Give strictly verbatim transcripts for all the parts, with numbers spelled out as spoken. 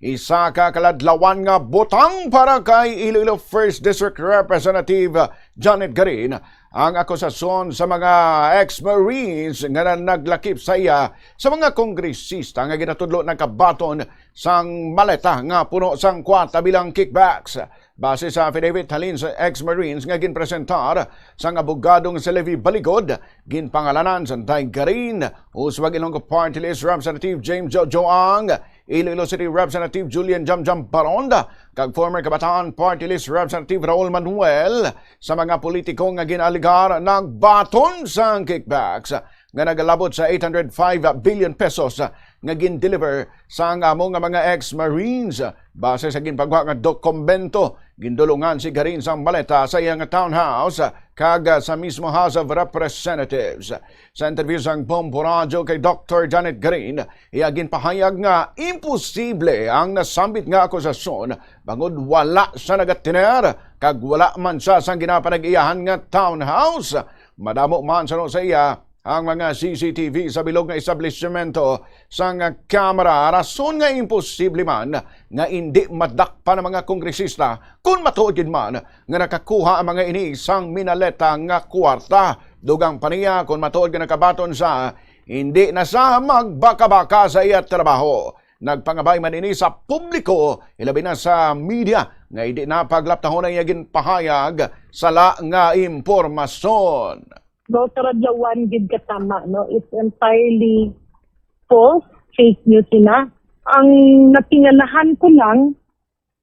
isa ka kaladlawan nga butang para kay Iloilo First District Representative Janet Garin ang akusasyon sa mga ex-Marines nga na-, naglakip sa iya sa mga kongresista nga ginatudlo nagkabaton sang maleta nga puno sang kwarta bilang kickbacks. Base sa affidavit halin sa ex-Marines nga ginpresentar sang abogado nga si Levi Baligod, ginpangalanan sang Dai Garin, Uswag Ilonggo Party List Representative James Jojo Ang, Iloilo City Representative Julian Jamjam Baronda, kag former Kabataan Party List Representative Raul Manuel, sa mga politiko nga gin-alegar nagbaton sang kickbacks nga nagalabot sa eight hundred five billion pesos nga gin-deliver sang amo nga mga ex-Marines. Base sa ginpagwa nga dokumento, gindulungan si Garin sang maleta sa iya nga townhouse kag sa mismo House of Representatives. Sa interview sang Bombo Radyo kay Doctor Janet Garin, iya ginpahayag nga imposible ang nasambit nga akusasyon bangod wala siya nagatiner kag wala man siya sang ginapanag-iyahan nga townhouse. Madamo man sa sa iya ang mga C C T V sa bilog nga establishmento sang kamera, rason nga imposible man nga indi madakpan ang mga kongresista kon matuod gid man nga nakakuha ang mga ini sang minaleta nga kwarta. Dugang pa niya, kon matuod nga nakabaton sa, hindi na sa magbaka-baka sa iya trabaho. Nagpangabay man ini sa publiko, ilabi na sa media, nga hindi na paglaptahon ang iya ginpahayag sala nga impormasyon. No, karadlawan gid katama, no? It's entirely false, fake news sina. Ang natingalahan ko lang,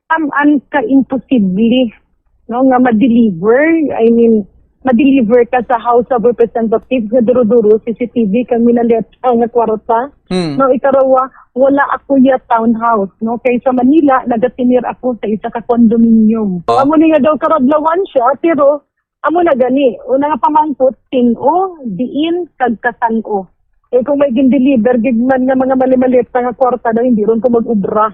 taman ka imposible, no, nga ma-deliver. I mean, ma-deliver ka sa House of Representatives nga duro-duro, C C T V, kang minaleta nga kwarta. Hmm. No, ikarawa, wala ako ya townhouse, no? Kay sa Manila, nagatinir ako sa isa ka condominium. Oh. Amo ni nga daw karadlawan siya, pero amo na gani, una nga pamangkot, sin-o, diin, kag kasan-o. Eh, kung may gin-deliver gid man nga mga malimaleta nga kwarta daw, hindi ron ko mag-ubra.